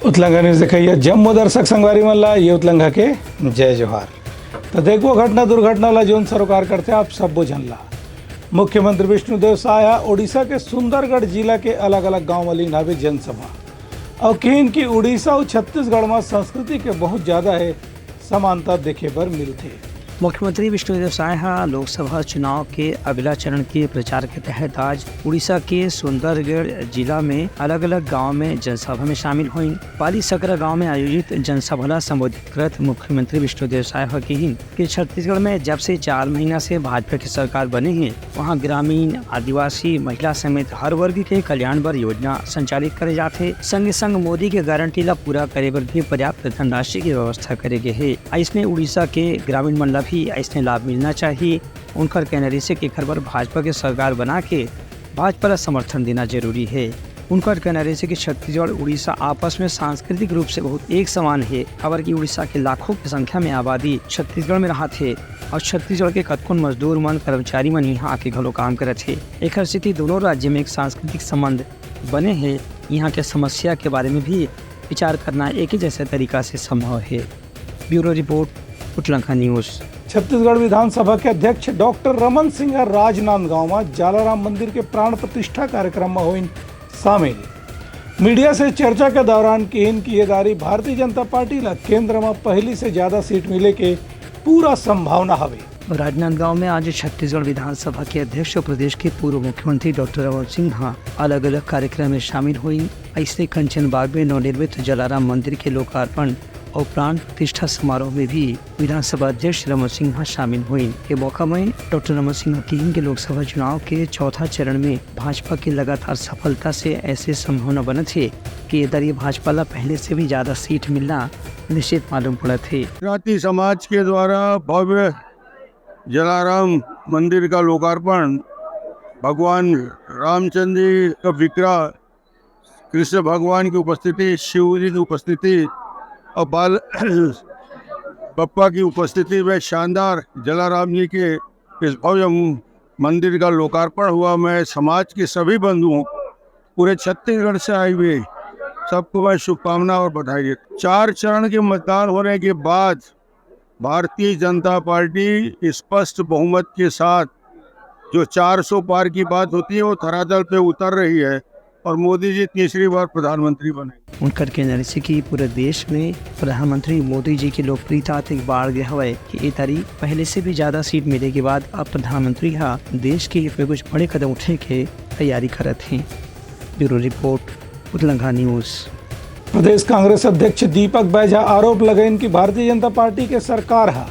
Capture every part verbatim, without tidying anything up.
उतलंघा news देखइया जम्मो दर्शक संगवारी मन ला ये उतलंघा के जय जोहार। तो देखबो घटना दुर्घटना ला जोन सरोकार करथे आप सब्बो झन ला। मुख्यमंत्री विष्णुदेव साय ह उड़ीसा के सुंदरगढ़ जिला के अलग-अलग गांव म लीन हावे जनसभा। अउ किहिन कि उड़ीसा अउ छत्तीसगढ़ म संस्कृति के बहुत ज्यादा हे समानता देखे बर मिलथे। मुख्यमंत्री विष्णुदेव साय ह लोकसभा चुनाव के अगला चरण के प्रचार के तहत आज उड़ीसा के सुंदरगढ़ जिला में अलग-अलग गांव में जनसभा में शामिल होइन। पाली सकरा गांव में आयोजित जनसभा ला संबोधित करत मुख्यमंत्री विष्णुदेव साय ह किहिन कि छत्तीसगढ़ में जब से चार महीना से भाजपा के सरकार बने हे, वहां ग्रामीण, आदिवासी, महिला समेत हर वर्ग के कल्याण बर योजना संचालित करे जाथे। संगे संग मोदी के गारंटी ला पूरा करे बर भी पर्याप्त धनराशि के व्यवस्था करे गे हे। अइसने उड़ीसा के ग्रामीण मन ला भी अइसने लाभ मिलना चाहिए। उनकर कहना रहिसे कि एकर बर भाजपा के सरकार बना के भाजपा ला समर्थन देना जरूरी हे। उनकर कहना रहिसे कि छत्तीसगढ़ उड़ीसा आपस में सांस्कृतिक रूप से बहुत एक समान हे, काबर कि उड़ीसा के लाखों के संख्या में आबादी छत्तीसगढ़ में रहत हे अउ छत्तीसगढ़ के कतकोन मजदूर मन, कर्मचारी मन इहां आके घलो काम करत हे। एकर सेती दोनों राज्य में एक सांस्कृतिक संबंध बने हे। इहां के समस्या के बारे में भी विचार करना एक ही जैसे तरीका से संभव हे। ब्यूरो रिपोर्ट, उतलंघा न्यूज। छत्तीसगढ़ विधानसभा के अध्यक्ष डॉक्टर रमन सिंह ह राजनांदगांव म जलाराम मंदिर के प्राण प्रतिष्ठा कार्यक्रम म होइन शामिल। मीडिया से चर्चा के दौरान किहिन कि ये दारी भारतीय जनता पार्टी ला केंद्र म पहली से ज्यादा सीट मिले के पूरा संभावना हवे। राजनांदगांव में आज छत्तीसगढ़ विधानसभा के अध्यक्ष अउ प्रदेश के पूर्व मुख्यमंत्री डॉक्टर रमन सिंह ह अलग-अलग कार्यक्रम में शामिल होइन। अइसने कंचनबाग में नवनिर्मित जलाराम मंदिर के लोकार्पण अउ प्राण प्रतिष्ठा समारोह में भी विधानसभा अध्यक्ष रमन सिंह ह शामिल होइन। ए मौका में डॉक्टर रमन सिंह ह किहिन कि लोकसभा चुनाव के चौथा चरण में भाजपा के लगातार सफलता से ऐसे संभावना बनत हे कि ये दरी भाजपा ला पहले से भी ज्यादा सीट मिलना निश्चित मालूम पड़त हे। जाति समाज के द्वारा भव्य जलाराम मंदिर का लोकार्पण, भगवान रामचंद्र जी का विग्रह, कृष्ण भगवान की उपस्थिति, शिव जी की उपस्थिति और बाल बप्पा की उपस्थिति में शानदार जलाराम जी के इस भव्य मंदिर का लोकार्पण हुआ। मैं समाज के सभी बंधुओं, पूरे छत्तीसगढ़ से आए हुए सबको मैं शुभकामना और बधाई देता हूँ। चार चरण के मतदान होने के बाद भारतीय जनता पार्टी स्पष्ट बहुमत के साथ, जो चार सौ पार की बात होती है, वो धरातल पे उतर रही है और मोदी जी तीसरी बार प्रधानमंत्री बने। उनकर कहना रहिसे कि पूरे देश में प्रधानमंत्री मोदी जी की लोकप्रियता अतेक बाढ़ गे हवय कि ए तारी पहले से भी ज्यादा सीट मिले के बाद अब प्रधानमंत्री ह देश के हित में कुछ बड़े कदम उठे के तैयारी करत हे। ब्यूरो रिपोर्ट, उतलंघा न्यूज। प्रदेश कांग्रेस अध्यक्ष दीपक बैज ह आरोप लगाइन कि भारतीय जनता पार्टी के सरकार ह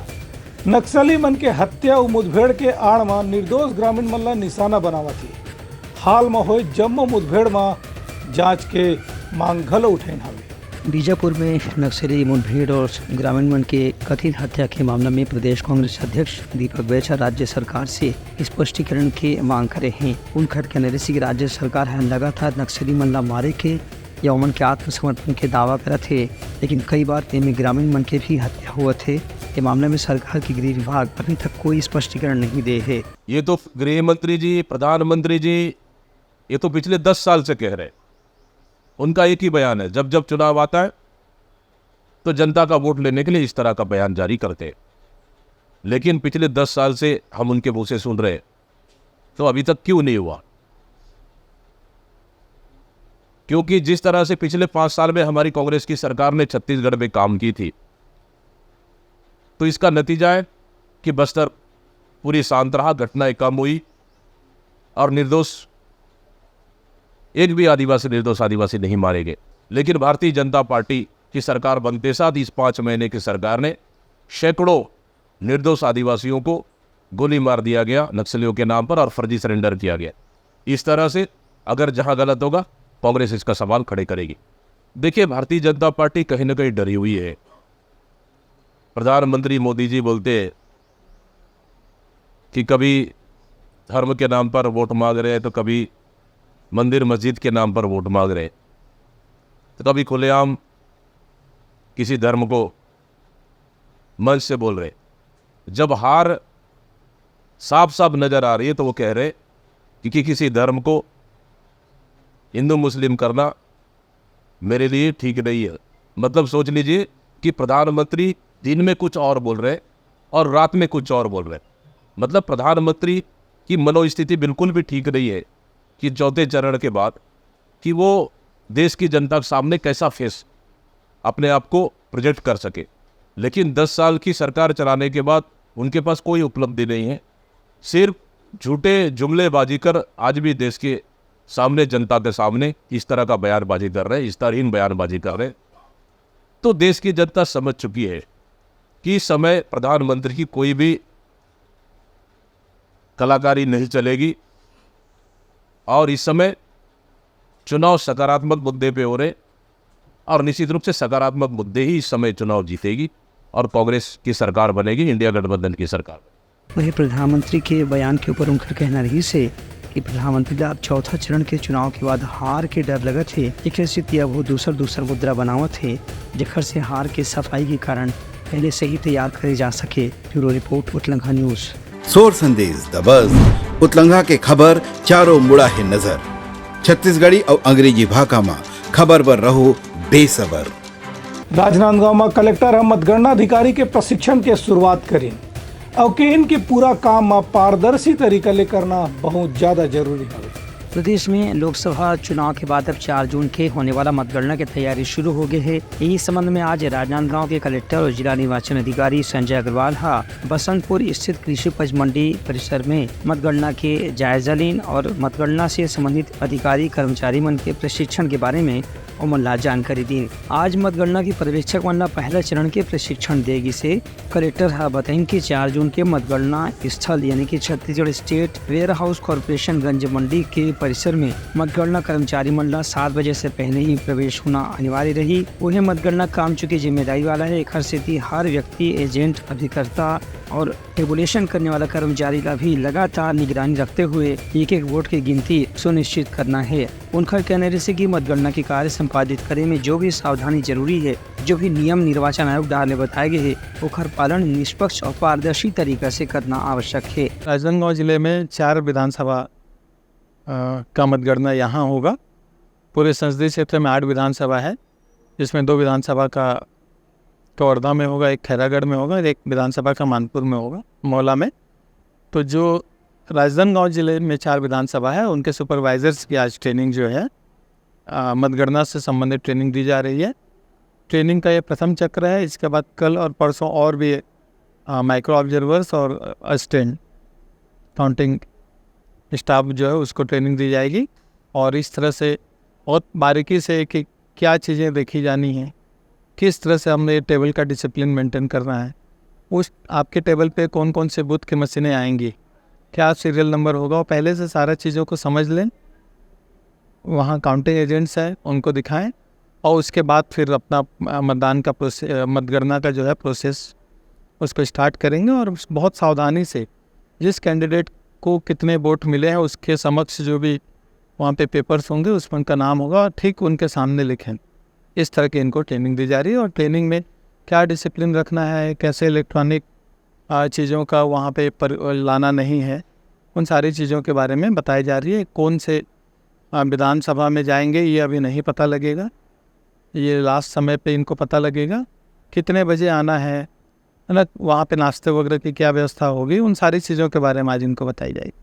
नक्सली मन के हत्या अउ मुठभेड़ के आड़ म निर्दोष ग्रामीण मन ला निशाना बनावत हे। हाल म होए जम्मो मुठभेड़ म जांच के मांग घलो उठाइन हवे। बीजापुर में नक्सली मुठभेड़ और ग्रामीण मन के कथित हत्या के मामला में प्रदेश कांग्रेस अध्यक्ष दीपक बैज ह राज्य सरकार से स्पष्टीकरण के मांग करे हे। उनकर कहना रहिसे कि राज्य सरकार ह लगातार नक्सली मन ला मारे के या ओमन के आत्मसमर्पण के दावा करत हे, लेकिन कई बार एमे ग्रामीण मन के भी हत्या होवत हे। ये मामला में सरकार के गृह विभाग अभी तक कोई स्पष्टीकरण नहीं दे हे। ये तो गृह मंत्री जी, प्रधानमंत्री जी, ये तो पिछले दस साल से कह रहे हैं। उनका एक ही बयान है, जब जब चुनाव आता है तो जनता का वोट लेने के लिए इस तरह का बयान जारी करते हैं। लेकिन पिछले दस साल से हम उनके मुंह से सुन रहे हैं, तो अभी तक क्यों नहीं हुआ? क्योंकि जिस तरह से पिछले पाँच साल में हमारी कांग्रेस की सरकार ने छत्तीसगढ़ में काम की थी, तो इसका नतीजा है कि बस्तर पूरी शांत रहा, घटनाएं कम हुई और निर्दोष, एक भी आदिवासी, निर्दोष आदिवासी नहीं मारे गए। लेकिन भारतीय जनता पार्टी की सरकार बनते साथ इस पाँच महीने की सरकार ने सैकड़ों निर्दोष आदिवासियों को गोली मार दिया गया नक्सलियों के नाम पर और फर्जी सरेंडर किया गया। इस तरह से अगर जहां गलत होगा, कांग्रेस इसका सवाल खड़े करेगी। देखिए, भारतीय जनता पार्टी कहीं ना कहीं डरी हुई है। प्रधानमंत्री मोदी जी बोलते हैं कि कभी धर्म के नाम पर वोट मांग रहे हैं, तो कभी मंदिर मस्जिद के नाम पर वोट मांग रहे हैं, तो कभी खुलेआम किसी धर्म को मंच से बोल रहे। जब हार साफ साफ नजर आ रही है, तो वो कह रहे कि, कि किसी धर्म को हिंदू मुस्लिम करना मेरे लिए ठीक नहीं है। मतलब, सोच लीजिए कि प्रधानमंत्री दिन में कुछ और बोल रहे हैं और रात में कुछ और बोल रहे हैं। मतलब, प्रधानमंत्री की मनोस्थिति बिल्कुल भी ठीक नहीं है कि चौथे चरण के बाद कि वो देश की जनता के सामने कैसा फेस, अपने आप को प्रोजेक्ट कर सके। लेकिन दस साल की सरकार चलाने के बाद उनके पास कोई उपलब्धि नहीं है, सिर्फ झूठे जुमलेबाजी कर आज भी देश के सामने, जनता के सामने इस तरह का बयानबाजी कर रहे हैं, स्तरहीन बयानबाजी कर रहे हैं। तो देश की जनता समझ चुकी है कि इस समय प्रधानमंत्री की कोई भी कलाकारी नहीं चलेगी और इस समय चुनाव सकारात्मक मुद्दे पे हो रहे और निश्चित रूप से सकारात्मक मुद्दे ही इस समय चुनाव जीतेगी और कांग्रेस की सरकार बनेगी, इंडिया गठबंधन की सरकार। वहीं प्रधानमंत्री के बयान के ऊपर उनकर कहना रहिस हे कि प्रधानमंत्री ला अब चौथा चरण के चुनाव के बाद हार के डर लगत हे, जेकर सेती अब वो दूसर दूसर मुद्रा बनावत हे, जेकर से हार के सफाई के कारण पहले से ही तैयार करे जा सके। ब्यूरो रिपोर्ट, उतलंघा न्यूज। सोर संदेश दबस, उतलंघा के खबर चारों मुड़ा हे नजर। छत्तीसगढ़ी अउ अंग्रेजी भाखा म खबर बर रहो बेसबर। राजनांदगांव म कलेक्टर ह मतगणना अधिकारी के प्रशिक्षण के शुरुआत करीन अउ किहिन कि पूरा काम म पारदर्शी तरीका ले करना बहुत ज्यादा जरूरी हवे। प्रदेश में लोकसभा चुनाव के बाद अब चार जून के होने वाला मतगणना के तैयारी शुरू हो गए हे। इही संबंध में आज राजनांदगांव के कलेक्टर और जिला निर्वाचन अधिकारी संजय अग्रवाल हा बसंतपुर स्थित कृषि उपज मंडी परिसर में मतगणना के जायजा लीन और मतगणना से संबंधित अधिकारी कर्मचारी मन के प्रशिक्षण के बारे में ओमन ला जानकारी दीन। आज मतगणना के पर्यवेक्षक मन ला पहला चरण के प्रशिक्षण दे गिस हे। कलेक्टर ह बताइन कि चार जून के मतगणना स्थल यानी कि Chhattisgarh state warehouse corporation Ganj Mandi के परिसर में मतगणना कर्मचारी मन ला सात बजे से पहले ही प्रवेश होना अनिवार्य रही। उहे मतगणना काम चुकी जिम्मेदारी वाला हे, एखर सेती हर व्यक्ति, एजेंट, अभिकर्ता और टेबुलेशन करने वाला कर्मचारी ला भी लगातार निगरानी रखते हुए एक एक वोट के गिनती सुनिश्चित करना हे। उनकर कहना रहिस हे कि मतगणना के कार्य संपादित करे में जो भी सावधानी जरूरी हे, जो भी नियम निर्वाचन आयोग द्वारा ले बताए गए हे, ओखर पालन निष्पक्ष और पारदर्शी तरीका से करना आवश्यक हे। राजनांदगांव जिले में चार विधानसभा अ, का मतगणना यहाँ होगा। पूरे संसदीय क्षेत्र में आठ विधानसभा है, जिसमें दो विधानसभा का कवर्धा में होगा, एक खैरागढ़ में होगा, एक विधानसभा का मानपुर में होगा, मोहला में। तो जो राजनांदगांव जिले में चार विधानसभा है, उनके सुपरवाइजर्स की आज ट्रेनिंग जो है, अ, मतगणना से संबंधित ट्रेनिंग दी जा रही है। ट्रेनिंग का ये प्रथम चक्र है। इसके बाद कल और परसों और भी, अ, माइक्रो ऑब्जर्वर्स और असिस्टेंट काउंटिंग स्टाफ जो है, उसको ट्रेनिंग दी जाएगी और इस तरह से बहुत बारीकी से कि क्या चीज़ें देखी जानी हैं, किस तरह से हमने ये टेबल का डिसिप्लिन मेंटेन करना है, उस आपके टेबल पे कौन कौन से बूथ की मशीनें आएंगी, क्या सीरियल नंबर होगा, और पहले से सारा चीज़ों को समझ लें। वहाँ काउंटिंग एजेंट्स हैं, उनको दिखाएं और उसके बाद फिर अपना, अ, मतदान का प्रोसे-, अ, मतगणना का जो है प्रोसेस, उसको स्टार्ट करेंगे। और बहुत सावधानी से जिस कैंडिडेट को कितने वोट मिले हैं, उसके समक्ष जो भी वहाँ पे पेपर्स होंगे, उसमें उनका नाम होगा और ठीक उनके सामने लिखें। इस तरह की इनको ट्रेनिंग दी जा रही है और ट्रेनिंग में क्या डिसिप्लिन रखना है, कैसे इलेक्ट्रॉनिक, अ, चीज़ों का वहाँ पे पर, लाना नहीं है, उन सारी चीज़ों के बारे में बताई जा रही है। कौन से, अ, विधानसभा में जाएंगे, ये अभी नहीं पता लगेगा, ये लास्ट समय पे इनको पता लगेगा। कितने बजे आना है, है ना, वहाँ पे नाश्ते वगैरह की क्या व्यवस्था होगी, उन सारी चीज़ों के बारे में आज इनको बताई जाएगी।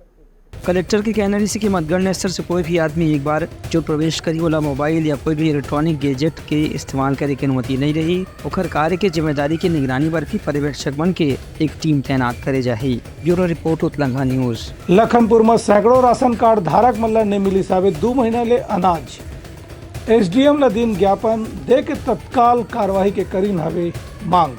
कलेक्टर के कहना रहिस हे कि मतगणना स्थल से कोई भी आदमी एक बार जो प्रवेश करही, ओला मोबाइल या कोई भी इलेक्ट्रॉनिक गैजेट के इस्तेमाल करे के अनुमति नहीं रही। ओखर कार्य के जिम्मेदारी के निगरानी बर भी पर्यवेक्षक मन के एक टीम तैनात करे जाही। ब्यूरो रिपोर्ट, उतलंघा न्यूज। लखनपुर म सैकड़ों राशन कार्ड धारक मन ल नइ मिलिस हवे दू महीना ले अनाज। एसडीएम ल दिन ज्ञापन दे के तत्काल कार्रवाई के करीन हवे मांग।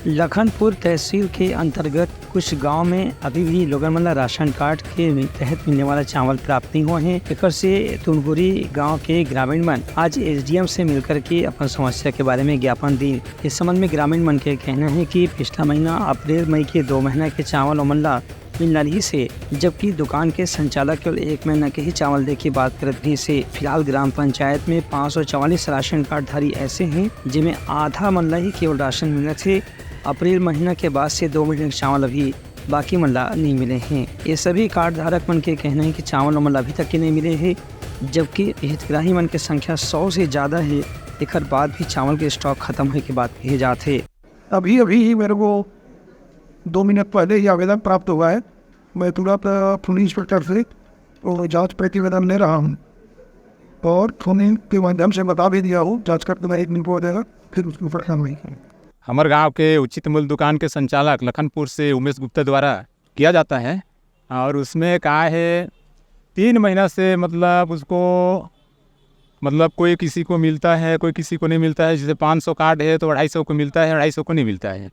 लखनपुर तहसील के अंतर्गत कुछ गांव में अभी भी लोगन मन ला राशन कार्ड के तहत मिलने वाला चावल प्राप्त नहीं हुआ है। एकर से तुनहुरी गांव के ग्रामीण मन आज एसडीएम से मिलकर के अपन समस्या के बारे में ज्ञापन दी। इस संबंध में ग्रामीण मन के कहना है कि पिछला महीना अप्रैल मई के दो महीना के चावल ओमन ला मिलना रहिस हे, जबकि दुकान के संचालक केवल एक महीना के ही चावल दे के बात करत रहिस हे। फिलहाल ग्राम पंचायत में पाँच सौ चवालीस राशन कार्ड धारी ऐसे हैं, जेमे आधा मन ला ही केवल राशन मिलत हे। अप्रैल महीना के बाद से दो महीना के चावल अभी बाकी मन ला नहीं मिले हैं। ये सभी कार्ड धारक मन के कहना है कि चावल ओमन ला अभी तक के नहीं मिले हैं। जबकि हितग्राही मन के संख्या सौ से ज्यादा हे, एकर बाद भी चावल के स्टॉक खत्म होए के बात कहे जात हे। अभी अभी ही मेरे को दो मिनट पहले ही आवेदन प्राप्त हुआ है। मैं तुरंत, अ, पुलिस इंस्पेक्टर से वो जांच प्रतिवेदन ले रहा हूँ और फोन के माध्यम से बता भी दिया हूँ, जांच करके मैं एक दिन को आ जाएगा, फिर उसके ऊपर कार्रवाई करेंगे। हमर गांव के उचित मूल्य दुकान के संचालक लखनपुर से उमेश गुप्ता द्वारा किया जाता है। और उसमें का है, तीन महीना से मतलब उसको, मतलब कोई किसी को मिलता है, कोई किसी को नहीं मिलता है। जैसे पाँच सौ कार्ड है तो अढ़ाई सौ को मिलता है, अढ़ाई सौ को नहीं मिलता है।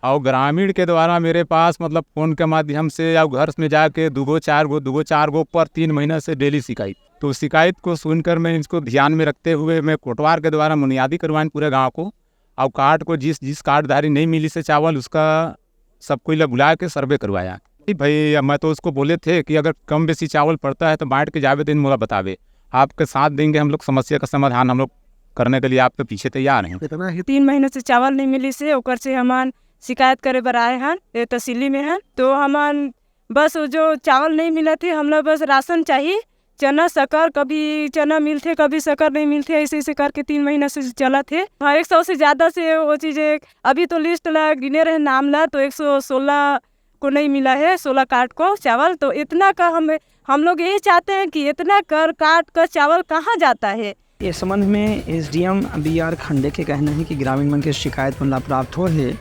और ग्रामीण के द्वारा मेरे पास मतलब फोन के माध्यम से या घर में जाके दू गो चार गो, दू गो चार गो पर तीन महीना से डेली शिकायत। तो शिकायत को सुनकर मैं इसको ध्यान में रखते हुए मैं कोटवार के द्वारा मुनियादी करवाएं पूरे गांव को। और कार्ड को जिस जिस कार्डधारी नहीं मिली से चावल, उसका सब कोई ला बुला के सर्वे करवाया। नहीं भाई, मैं तो उसको बोले थे कि अगर कम बेसी चावल पड़ता है तो बांट के जावे, दिन मोला बतावे, आपके साथ देंगे हम लोग, समस्या का समाधान हम लोग करने के लिए आपके पीछे तैयार हैं। तीन महीने से चावल नहीं मिली से ओकर से हमन शिकायत करे बर आए हन, ये तहसीली में हन। तो हमन बस वो जो चावल नहीं मिलत हे, हमला बस राशन चाहिए, चना शक्कर, कभी चना मिलथे कभी शक्कर नहीं मिलथे, ऐसे ऐसे करके तीन महीना से चलत हे। हाँ, एक सौ से ज्यादा से वो चीज है। अभी तो लिस्ट ला गिने रहे नाम ला, तो एक सौ सोलह को नहीं मिला है, सोलह कार्ड को चावल। तो इतना का हम हम लोग यही चाहते हैं कि इतना कर कार्ड का चावल कहाँ जाता है। इस संबंध में एसडीएम बीआर खंडे के कहना है कि ग्रामीण मन के शिकायत मन ला प्राप्त हो हे,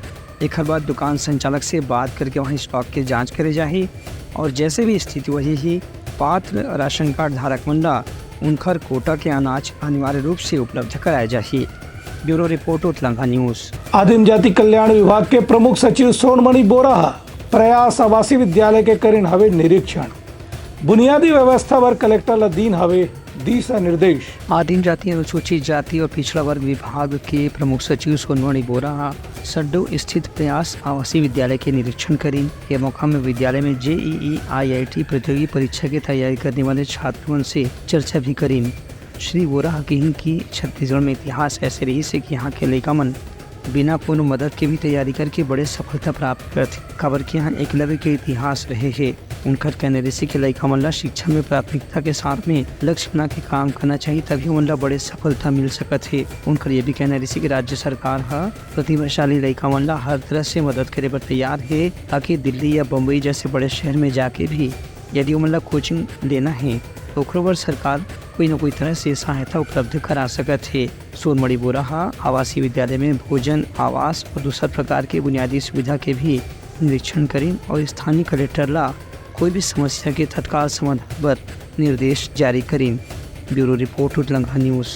एखर बाद दुकान संचालक से बात करके वहां स्टॉक के जांच करे जाही और जैसे भी स्थिति वही ही, पात्र राशन कार्ड धारक मन ला उनखर कोटा के अनाज अनिवार्य रूप से उपलब्ध कराए जाही। ब्यूरो रिपोर्ट, उतलंगा न्यूज। आदिम जाति कल्याण विभाग के प्रमुख सचिव सोनमणि बोरा ह प्रयास आवासीय विद्यालय के करिन हवे निरीक्षण। बुनियादी व्यवस्था बर कलेक्टर ल दीन हवे दिशा निर्देश। आदिम जाति, अनुसूचित जाति और पिछड़ा वर्ग विभाग के प्रमुख सचिव सोनमणि बोरा ह सड्डो स्थित प्रयास आवासीय विद्यालय के निरीक्षण करिन। ये मौका में विद्यालय में जेईई आईआईटी प्रतियोगी परीक्षा की तैयारी करने वाले छात्र मन से चर्चा भी करिन। श्री बोरा ह कहिन कि छत्तीसगढ़ में इतिहास ऐसे रहिस हे कि यहाँ के लइका मन बिना कोनो मदद के भी तैयारी करके बड़े सफलता प्राप्त करथे, काबर कि यहाँ एकलव्य के इतिहास रहे हे। उनकर कहना रहिस हे कि लइका मन ला शिक्षा में प्राथमिकता के साथ में लक्ष्य बना के काम करना चाहिए, तभी ओमन ला बड़े सफलता मिल सकत हे। उनकर ये भी कहना रहिस हे कि राज्य सरकार ह प्रतिभाशाली लइका मन ला हर तरह से मदद करे बर तैयार हे, ताकि दिल्ली या बम्बई जैसे बड़े शहर में जाके भी यदि ओमन ला कोचिंग लेना हे, तो ओकरो बर सरकार कोई न कोई तरह से सहायता उपलब्ध करा सकत हे। सोनमणि बोरा ह आवासीय विद्यालय में भोजन, आवास और दूसर प्रकार के बुनियादी सुविधा के भी निरीक्षण करिन और स्थानीय कलेक्टर ला कोई भी समस्या के तत्काल समाधान बर निर्देश जारी करिन। ब्यूरो रिपोर्ट, उतलंगा न्यूज।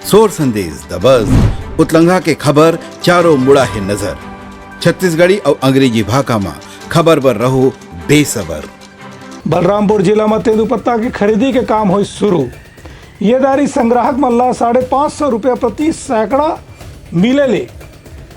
सोर संदेश दबस, उतलंगा के खबर चारों मुड़ा हे नजर। छत्तीसगढ़ी अउ अंग्रेजी भाखा म खबर बर रहो बेसबर। बलरामपुर जिला म तेंदूपत्ता के खरीदी के काम होइस शुरू। ये दारी संग्राहक मन ला साढ़े पाँच सौ रुपया प्रति सैकड़ा मिले ले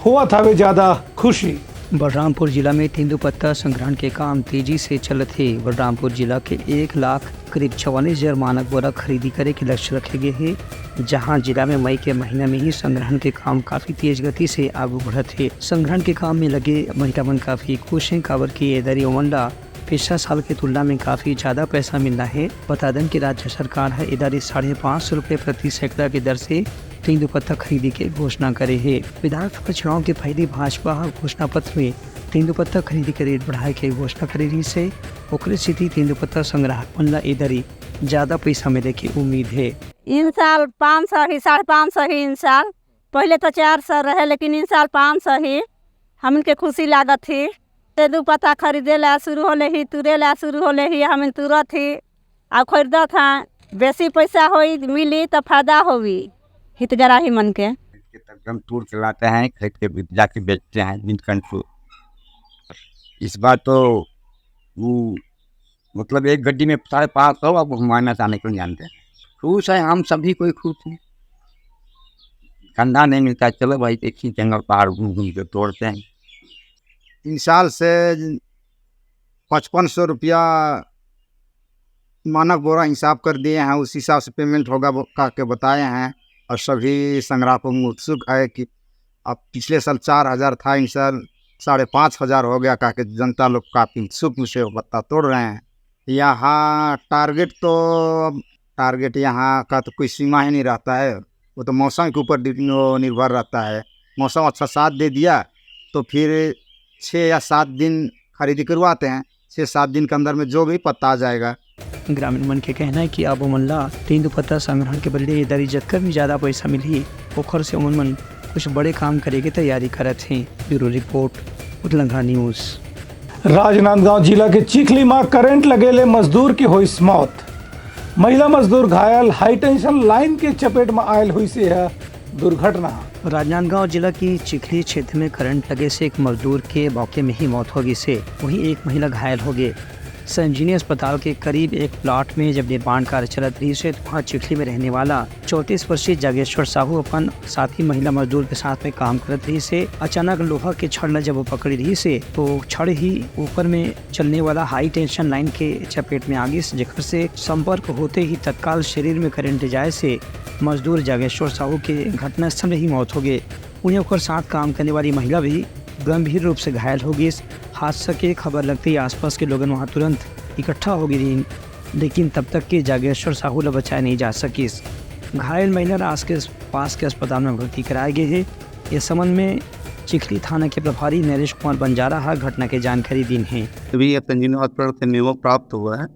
होवत हवे ज्यादा खुशी। बलरामपुर जिला में तेंदूपत्ता संग्रहण के काम तेजी से चलत हे। बलरामपुर जिला के एक लाख करीब चवालीस हजार मानक बोरा खरीदी करे के लक्ष्य रखे गे हे, जहां जिला में मई के महीना में ही संग्रहण के काम काफी तेज गति से आगू बढ़त हे। संग्रहण के काम में लगे महिला मन काफी खुश हैं, काबर कि ये दरी ओमन ला पिछला साल के तुलना में काफी ज्यादा पैसा मिलना हे। बता दें कि राज्य सरकार ह ए दरी साढ़े पाँच सौ रुपये प्रति सैकड़ा के दर से तेंदूपत्ता खरीदी के घोषणा करे हे। विधानसभा चुनाव के पहली भाजपा ह घोषणा पत्र में तेंदूपत्ता खरीदी के रेट बढ़ाए के घोषणा करे रहिस हे। ओकरे सेती तेंदूपत्ता संग्राहक मन ला ए दरी ज्यादा पैसा मिले के उम्मीद हे। इन साल पाँच सौ ही, साढ़े पाँच सौ ही इन साल। पहले तो चार सौ रहे, लेकिन इन साल पाँच सौ ही। हमन के खुशी लागत ही। तेंदूपत्ता खरीदे ला शुरू होले ही, तुरे ला शुरू होले ही, हमन तुरत ही, आ खरीदत हैं। बेसी पैसा होई, मिली तो फायदा होवी हितग्राही मन के। एकदम तोड़ के लाते हैं, खरीद के भी जाके बेचते हैं जिनकन को। इस बार तो वो, मतलब, एक गड्डी में साढ़े पाँच सौ, अब हम माइनस आने को नहीं जानते। खुश है, हम सभी कोई खुश हैं। धंधा नहीं मिलता है, चलो भाई, देखिए, जंगल पहाड़ घूम घूम के तोड़ते हैं। तीन साल से पचपन सौ रुपया मानक बोरा हिसाब कर दिए हैं, उस हिसाब से पेमेंट होगा, वो कह के बताए हैं। और सभी संग्राहक उत्सुक है कि अब पिछले साल चार हज़ार था, इन साल साढ़े पाँच हज़ार हो गया, कह के जनता लोग काफ़ी उत्सुक से पत्ता तोड़ रहे हैं। यहाँ टारगेट तो अब टारगेट यहाँ का तो कोई सीमा ही नहीं रहता है, वो तो मौसम के ऊपर डि-, वो निर्भर रहता है। मौसम अच्छा साथ दे दिया तो फिर छः या सात दिन खरीदी करवाते हैं, छः सात दिन के अंदर में जो भी पत्ता आ जाएगा। ग्रामीण मन के कहना है कि अब ओमन ला तेंदूपत्ता संग्रहण के बदले ए दरी जतका भी ज्यादा पैसा मिलही, ओखर से ओमन मन कुछ बड़े काम करे के तैयारी करत हें। ब्यूरो रिपोर्ट, उतलंघा न्यूज। राजनांदगांव जिला के चिखली म करंट लगे ले मजदूर के होइस मौत। महिला मजदूर घायल, हाई टेंशन लाइन के चपेट म आयल होइस ए दुर्घटना। राजनांदगांव जिला की चिखली क्षेत्र में करंट लगे से एक मजदूर के मौके में ही मौत हो गई से, वहीं एक महिला घायल हो गए। संजीवनी अस्पताल के करीब एक प्लाट में जब निर्माण कार्य चलत रहिस हे, तो वहाँ चिखली में रहने वाला चौंतीस वर्षीय जागेश्वर साहू अपन साथी महिला मजदूर के साथ में काम करत रहिस हे। अचानक लोहा के छड़ ल जब वो पकड़ी रहिस हे, तो छड़ ही ऊपर में चलने वाला हाई टेंशन लाइन के चपेट में आ गिस, जेकर से संपर्क होते ही तत्काल शरीर में करंट जाए से मजदूर जागेश्वर साहू के घटनास्थल में ही मौत हो गए। वहीं ओकर साथ काम करने वाली महिला भी गंभीर रूप से घायल हो गिस। हादसा के खबर लगते ही आसपास के लोगन वहां तुरंत इकट्ठा हो गए रहिन, लेकिन तब तक के जागेश्वर साहू ला बचाए नहीं जा सकिस। घायल महिला ला आस के, पास के अस्पताल में भर्ती कराए गए हे। इस संबंध में चिखली थाना के प्रभारी नरेश कुमार बंजारा हा घटना के जानकारी दीन हे। अभी ये संजीवनी हॉस्पिटल से मेमो प्राप्त हुआ है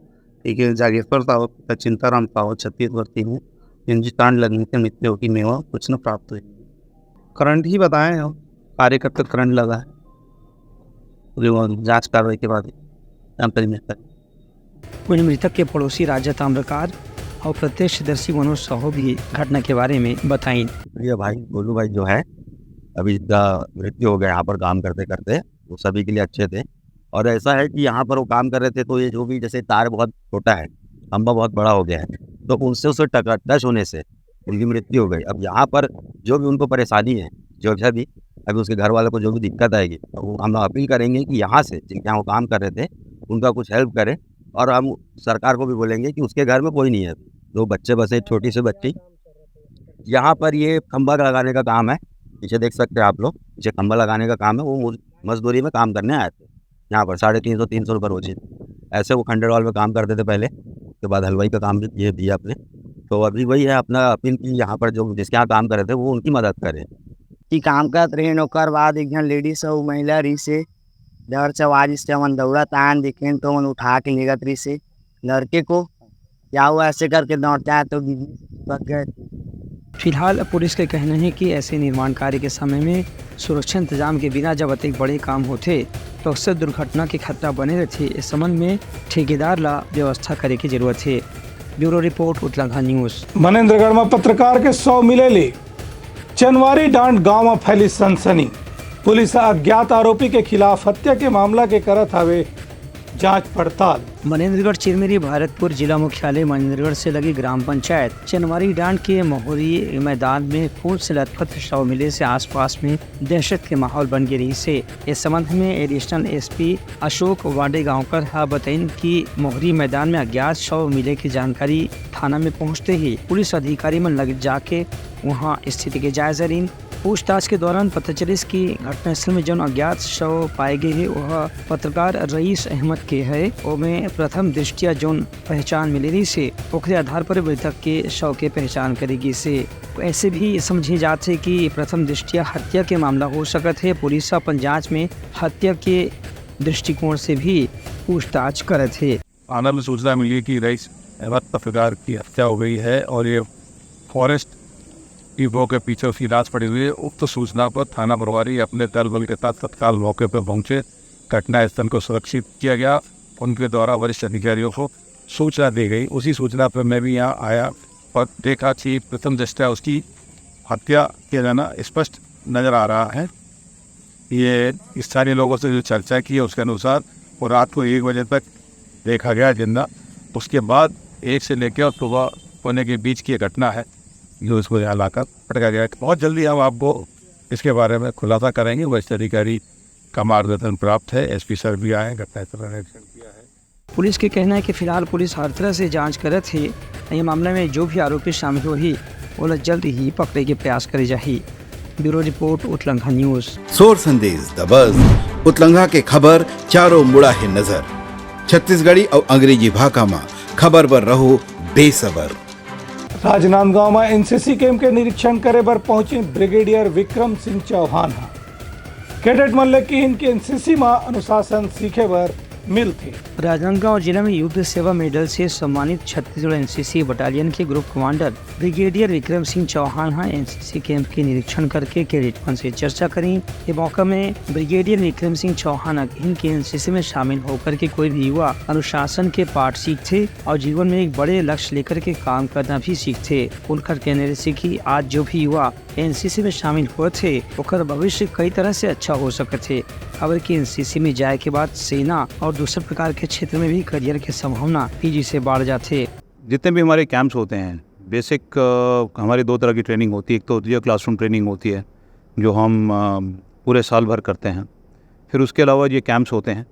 कि जागेश्वर साहू, पिता चिंताराम साहू, छत्तीस वर्षीय हैं, जिनकी करंट लगने से मृत्यु की मेमो सूचना प्राप्त हुई। करंट ही बताए हैं, कार्यकर्ता करंट लगा है, जो जांच कार्रवाई के बाद जानकारी मिलता है। वहीं मृतक के पड़ोसी राजा ताम्रकार और प्रत्यक्षदर्शी मनोज साहू भी घटना के बारे में बताइन। प्रिय भाई गोलू भाई जो है, अभी इनका मृत्यु हो गया यहाँ पर काम करते करते। वो सभी के लिए अच्छे थे। और ऐसा है कि यहाँ पर वो काम कर रहे थे, तो ये जो भी, जैसे तार बहुत छोटा है, खंभा बहुत बड़ा हो गया है, तो उनसे उसे टका टच होने से उनकी मृत्यु हो गई। अब यहाँ पर जो भी उनको परेशानी है, जो भी, अभी उसके घर वालों को जो भी दिक्कत आएगी, तो वो हम अपील करेंगे कि यहाँ से, जिनके यहाँ वो काम कर रहे थे, उनका कुछ हेल्प करें। और हम सरकार को भी बोलेंगे कि उसके घर में कोई नहीं है, दो बच्चे बसे, छोटी सी बच्ची। यहाँ पर ये खंभा लगाने का काम है, पीछे देख सकते हैं आप लोग, पीछे खंभा लगाने का काम है। वो मज-, मजदूरी में काम करने आए थे यहाँ पर, साढ़े तीन सौ, तीन सौ रुपये रोज ही। ऐसे वो खंडर वाल में काम करते थे पहले, उसके बाद हलवाई का काम भी किए दिया अपने। तो अभी वही है अपना अपील कि यहाँ पर जो, जिसके यहाँ काम कर रहे थे, वो उनकी मदद करें। कि काम करत रहिन, ओकर बाद एक झन लेडीज अउ महिला रहिस हे, डर से आवाज से हमन दौड़त आयन, देखेन तो ओमन उठा के लेगत रहिस हे लड़के को। क्या हुआ, ऐसे करके दौड़ते आए तो बिजली पक गए। फिलहाल पुलिस के कहना है कि ऐसे निर्माण कार्य के समय में सुरक्षा इंतजाम के बिना जब अतिक बड़े काम होथे, तो अक्सर दुर्घटना के खतरा बने रहथे। इस संबंध में ठेकेदार ला व्यवस्था करे के जरूरत हे। ब्यूरो रिपोर्ट, उतलंघा न्यूज। मनेंद्रगढ़ में पत्रकार के शव मिले ले चनवारी डांड गांव में फैली सनसनी। पुलिस ह अज्ञात आरोपी के खिलाफ हत्या के मामला के करत हवे जांच पड़ताल। मनेंद्रगढ़ चिरमिरी भरतपुर जिला मुख्यालय मनेंद्रगढ़ से लगी ग्राम पंचायत चनवारी डांड के महुरी मैदान में खून से लथपथ शव मिले से आसपास में दहशत के माहौल बन गे रहिस हे। इस संबंध में एडिशनल एसपी अशोक वाडेगांवकर ह बतइन कि मोहरी मैदान में अज्ञात शव मिले के जानकारी थाना में पहुंचते ही पुलिस अधिकारी मन लग जाके वहां स्थिति के जायजा लीन। पूछताछ के दौरान पता चलिस कि घटनास्थल में जौन अज्ञात शव पाए गए हे, वह पत्रकार रईस अहमद के है। ओमे प्रथम दृष्टिया जौन पहचान मिले रहिस हे, ओकरे आधार पर मृतक के शव के पहचान करे गिस हे। ऐसे भी समझे जात हे कि प्रथम दृष्टिया हत्या के मामला हो सकत हे। पुलिस अपन जांच में हत्या के दृष्टिकोण से भी पूछताछ करत हे। थाना में सूचना मिली कि रईस अहमद पत्रकार की हत्या हो गई है और ये फॉरेस्ट की वो के पीछे उसकी लाश पड़ी हुई है। उक्त सूचना पर थाना प्रभारी अपने दल बल के साथ तत्काल मौके पर पहुंचे, घटना स्थल को सुरक्षित किया गया। उनके द्वारा वरिष्ठ अधिकारियों को सूचना दी गई। उसी सूचना पर मैं भी यहाँ आया और देखा कि प्रथम दृष्टया उसकी हत्या किया जाना स्पष्ट नजर आ रहा है। ये स्थानीय लोगों से जो चर्चा की है, उसके अनुसार वो रात को एक बजे तक देखा गया जिंदा। उसके बाद एक से लेकर और सुबह होने के बीच की ये घटना है, जो इसको यहाँ लाकर पटका गया। बहुत जल्दी हम आपको इसके बारे में खुलासा करेंगे। वरिष्ठ अधिकारी का मार्गदर्शन प्राप्त है, एसपी सर भी आए, घटनास्थल का निरीक्षण किया है। पुलिस के कहना है कि फिलहाल पुलिस हर तरह से जांच करत हे। ये मामला में जो भी आरोपी शामिल होही, ओला जल्द ही पकड़े के प्रयास करे जाही। ब्यूरो रिपोर्ट, उतलंघा न्यूज। सोर संदेश दबस, उतलंघा के खबर चारों मुड़ा हे नजर। छत्तीसगढ़ी अउ अंग्रेजी भाखा म खबर बर रहो बेसबर। राजनांदगांव में एनसीसी कैंप के निरीक्षण करे बर पहुंचे ब्रिगेडियर विक्रम सिंह चौहान ह। कैडेट मन ले किहिन कि एनसीसी में अनुशासन सीखे बर मिलथे। राजनांदगांव जिला में युद्ध सेवा मेडल से सम्मानित छत्तीसगढ़ एनसीसी बटालियन के group commander brigadier Vikram Singh Chauhan ह एनसीसी कैंप के निरीक्षण करके कैडेट मन से चर्चा करी। ये मौका में ब्रिगेडियर विक्रम सिंह चौहान ह किहिन कि एनसीसी में शामिल होकर के कोई भी युवा अनुशासन के पाठ सीखथे और जीवन में एक बड़े लक्ष्य लेकर के काम करना भी सीखथे। उनकर कहना रहिसे कि आज जो भी युवा एनसीसी में शामिल होत हे, ओकर भविष्य कई तरह से अच्छा हो सकत हे। काबर कि एनसीसी में जाए के बाद सेना और दूसरे प्रकार के क्षेत्र में भी करियर के संभावना तेजी से बढ़ जाथे। जितने भी हमारे कैंप्स होते हैं, बेसिक, अ, हमारी दो तरह की ट्रेनिंग होती है। एक तो होती है क्लासरूम ट्रेनिंग होती है, जो हम, अ, पूरे साल भर करते हैं। फिर उसके अलावा ये कैंप्स होते हैं,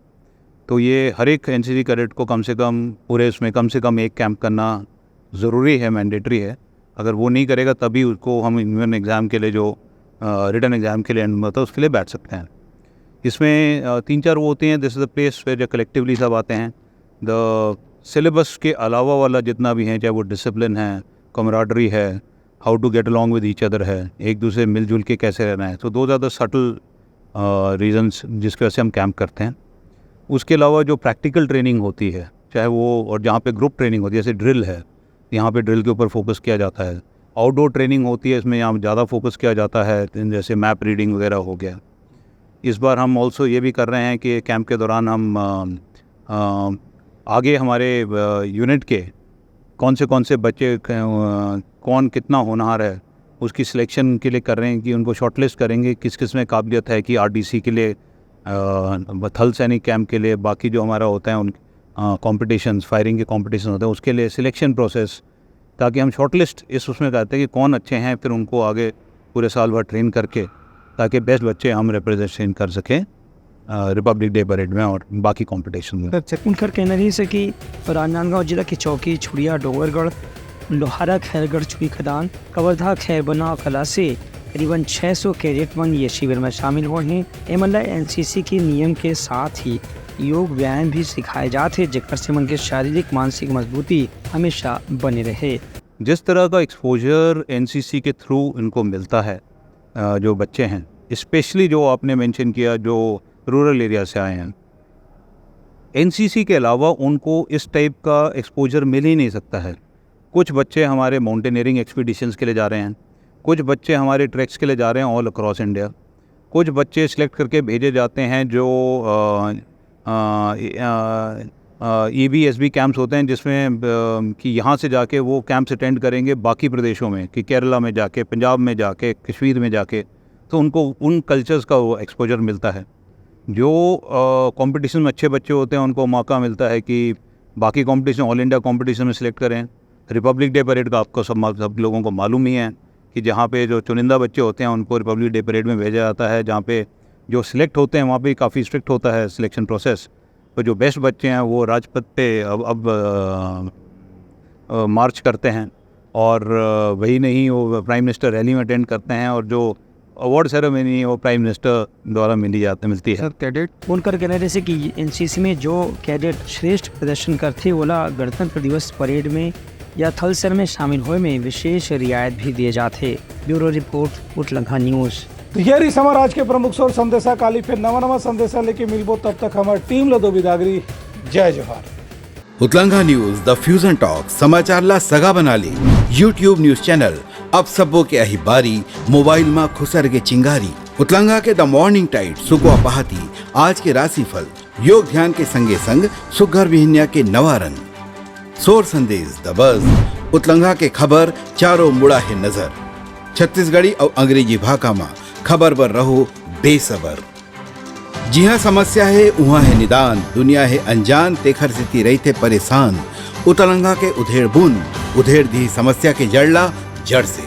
तो ये हर एक एनसीसी कैडेट को कम से कम पूरे उसमें कम से कम एक कैंप करना ज़रूरी है, मैंडेटरी है। अगर वो नहीं करेगा, तभी उसको हम इवन एग्ज़ाम के लिए जो, अ, रिटन एग्ज़ाम के लिए, मतलब, उसके लिए बैठ सकते हैं। इसमें, अ, तीन चार वो होते हैं, this is the place where जो कलेक्टिवली सब आते हैं। द सिलेबस के अलावा वाला जितना भी है, चाहे वो डिसिप्लिन है, कमराडरी है, how to get along with each other है, एक दूसरे मिलजुल के कैसे रहना है, तो दो ज़्यादा सटल रीजंस जिसकी वजह से हम कैंप करते हैं। उसके अलावा जो प्रैक्टिकल ट्रेनिंग होती है, चाहे वो, और जहाँ पे ग्रुप ट्रेनिंग होती है, जैसे ड्रिल है, यहाँ पे ड्रिल के ऊपर फोकस किया जाता है। आउटडोर ट्रेनिंग होती है, इसमें यहाँ ज़्यादा फोकस किया जाता है, जैसे मैप रीडिंग वगैरह हो गया। इस बार हम ऑल्सो ये भी कर रहे हैं कि कैंप के दौरान हम, अ, अ, आगे हमारे, अ, यूनिट के कौन से कौन से बच्चे, अ, कौन कितना होनहार है, उसकी सिलेक्शन के लिए कर रहे हैं कि उनको शॉर्टलिस्ट करेंगे, किस किस में काबिलियत है कि आरडीसी के लिए, अ, थल सैनिक कैंप के लिए, बाकी जो हमारा होता है उन, अ, कॉम्पिटिशन्स, फायरिंग के कॉम्पिटिशन होते हैं, उसके लिए सिलेक्शन प्रोसेस, ताकि हम शॉर्टलिस्ट इस उसमें करते हैं कि कौन अच्छे हैं, फिर उनको आगे पूरे साल भर ट्रेन करके, ताकि बेस्ट बच्चे हम रिप्रेजेंटेशन कर सकें, अ, रिपब्लिक डे परेड में और बाकी कॉम्पिटिशन में। उनकर कहना रहिसे कि राजनांदगांव जिला के चौकी छुड़िया, डोंगरगढ़, लोहारा, खैरगढ़, चुईखदान, कवर्धा, खैरबना कला से करीबन छह सौ कैडेट मन ये शिविर में शामिल होए हैं। एमन ला एनसीसी के नियम के साथ ही योग व्यायाम भी सिखाए जात हे, जेकर से मन के शारीरिक मानसिक मजबूती हमेशा बने रहे। जिस तरह का एक्सपोजर एनसीसी के थ्रू इनको मिलता है, अ, जो बच्चे हैं, स्पेशली जो आपने मेंशन किया, जो रूरल एरिया से आए हैं, एनसीसी के अलावा उनको इस टाइप का एक्सपोजर मिल ही नहीं सकता है। कुछ बच्चे हमारे माउंटेनियरिंग एक्सपीडिशंस के लिए जा रहे हैं, कुछ बच्चे हमारे ट्रैक्स के लिए जा रहे हैं ऑल अक्रॉस इंडिया, कुछ बच्चे सिलेक्ट करके भेजे जाते हैं जो, अ, अ, ईबीएसबी कैंप्स होते हैं, जिसमें, अ, कि यहाँ से जाके वो कैंप्स अटेंड करेंगे बाकी प्रदेशों में, कि केरला में जाके, पंजाब में जाके, कश्मीर में जाके, तो उनको उन कल्चर्स का वो एक्सपोजर मिलता है। जो कंपटीशन में अच्छे बच्चे होते हैं, उनको मौका मिलता है कि बाकी कंपटीशन, ऑल इंडिया कंपटीशन में सिलेक्ट करें। रिपब्लिक डे परेड का आपको सब, सब लोगों को मालूम ही है कि जहाँ पे जो चुनिंदा बच्चे होते हैं, उनको रिपब्लिक डे परेड में भेजा जाता है। जहाँ पे जो सिलेक्ट होते हैं, वहाँ पे काफ़ी स्ट्रिक्ट होता है सिलेक्शन प्रोसेस। तो जो बेस्ट बच्चे हैं, वो राजपथ पे अब, अब, अ, अ, मार्च करते हैं, और, अ, वही नहीं, वो प्राइम मिनिस्टर रैली में अटेंड करते हैं, और जो अवार्ड सेरेमनी है, वो प्राइम मिनिस्टर द्वारा मिली जाती, मिलती है। सर, कैडेट उनकर कहना रहिसे कि एनसीसी में जो कैडेट श्रेष्ठ प्रदर्शन करथे, ओला गणतंत्र दिवस परेड में या थल सेना में शामिल होए में विशेष रियायत भी दिए जाथे। ब्यूरो रिपोर्ट, उतलंघा न्यूज। तो ये रहिस हमर आज के प्रमुख सोर संदेशा। काली फिर नवा नवा संदेशा लेके मिलबो, तब तक हमर टीम ल दो बिदागरी। जय जोहार। उतलंघा न्यूज, द फ्यूजन टॉक, समाचार ला सगा बना ले। YouTube न्यूज चैनल, अब सबो के आही बारी, मोबाइल मा खुसर के चिंगारी। उतलंघा के द मॉर्निंग टाइड, सुकवा पहाती, आज के राशिफल, योग ध्यान के संगे संग सुघर बिहनिया के नवा रंग। सोर संदेश, द बज, उतलंघा के खबर, चारों मुड़ा हे नजर। छत्तीसगढ़ी अउ अंग्रेजी भाखा मा खबर बर रहो बेसबर। जिहाँ समस्या हे, उहाँ हे निदान, दुनिया हे अनजान, तेखर सेती रहिथे परेशान। उतलंघा के उधेड़ बुन, उधेड़ दिही समस्या के जड़ ला, जड़ से।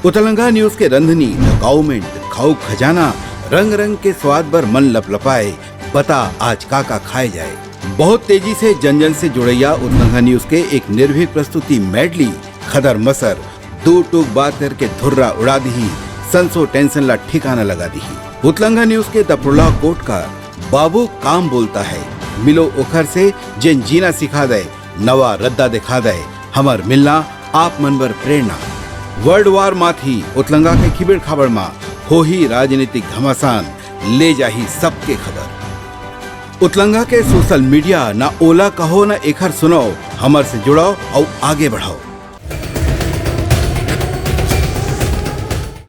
उतलंघा न्यूज के रंधनी, द काउमेंट, खाऊ खजाना, रंग रंग के स्वाद बर मन लपलपाए, बता आज का का खाए जाए। बहुत तेजी से जन जन से जुड़ैया उतलंघा न्यूज के एक निर्भीक प्रस्तुति मेडली, खदर मसर, दू टूक बात करके धुर्रा उड़ा दिही, संसो टेंशन ला ठिकाना लगा दिही। उतलंघा न्यूज के दपड़ोला कोटकार, बाबू काम बोलता है, मिलो ओखर से, जेन जीना सिखा दे, नवा रद्दा दिखा दे, हमर मिलना आप मन बर प्रेरणा। वर्ल्ड वार माथी उतलंगा के खिबेड़ खाबड़ मा होही राजनीतिक घमासान, ले जाही सबके खबर। उतलंगा के सोशल मीडिया, ना ओला कहो ना एखर सुनाओ, हमर से जुड़ाओ अउ आगे बढ़ाओ।